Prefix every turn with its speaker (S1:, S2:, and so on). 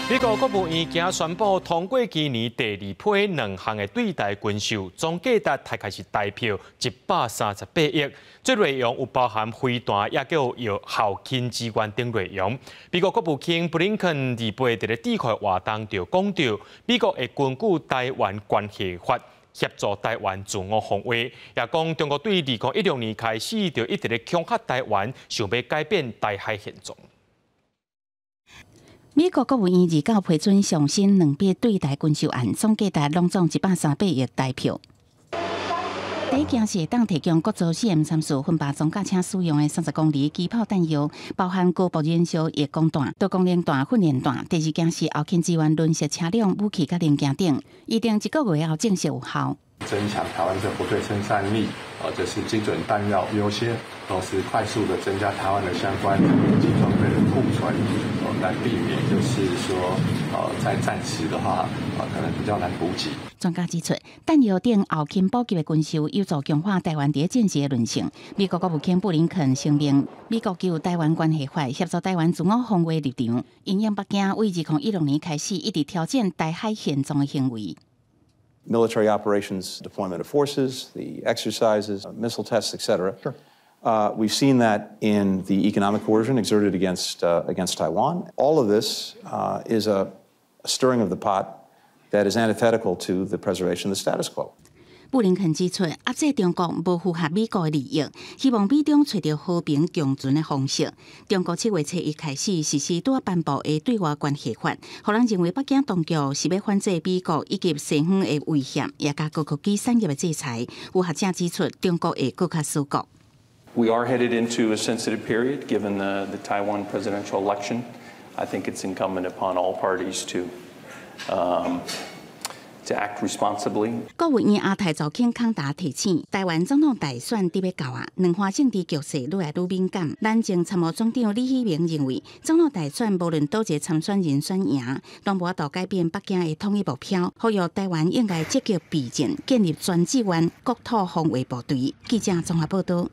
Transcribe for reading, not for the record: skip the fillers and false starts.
S1: 美國國務院今宣布通過今年第二批兩項的對台軍售，總價值大概是台票138億。這內容有包含飛彈，也叫有後勤支援等內容。美國國務卿布林肯28佇咧智庫活動就講著，美國會根據台灣關係法協助台灣自我防衛，也講中國對2016年開始就一直咧恐嚇台灣，想欲改變台海現狀。
S2: 美國國務院29批准上新兩筆對台軍售案，總價值攏總138億台票。第一件是會當提供國造4M34分靶裝甲車使用的30公厘機炮彈藥，包含高爆燃燒液光彈、多功能彈、訓練彈。第二件是後勤支援輪式車輛、武器佮零件等，預定一個月後正式有效。
S3: 增強台灣的不對稱戰力，啊，這是精準彈藥優先，同時快速的增加台灣的相關武器裝備的庫存，哦，來避免就是說，在戰時的話，啊，可能比較難補給。
S2: 專家指出，彈藥等後勤補給的軍售有助強化台灣佇戰時的韌性。美國國務卿布林肯聲明，美國就台灣關係法協助台灣自我防衛立場，因應北京對2016年開始一直挑戰台海現狀的行為。
S4: Military operations, deployment of forces, the exercises, missile tests, etc. We've seen that in the economic coercion exerted against Taiwan. All of this is a stirring of the pot that is antithetical to the preservation of the status quo.
S2: 布林肯指出，壓制中國無符合美國的利益，希望美中揣著和平共存的方式。中國7月初一開始實施拄仔頒布的對外關係法，予人認為北京當局是欲反制美國以及西方的威脅，也佮高科技產業的制裁。有學者指出，中國會閣較死國。
S5: We are headed into a sensitive period given the Taiwan presidential election. I think it's incumbent upon all parties to act responsibly.
S2: 國務院亞太助卿康達提醒，台灣總統大選佇欲到啊，兩岸政治局勢愈來愈敏感。藍前參謀總長李喜明認為，總統大選無論佗一个參選人選贏，攏無法度改變北京的統一目標。呼籲台灣應該積極備戰，建立全志願國土防衛部隊。記者綜合報道。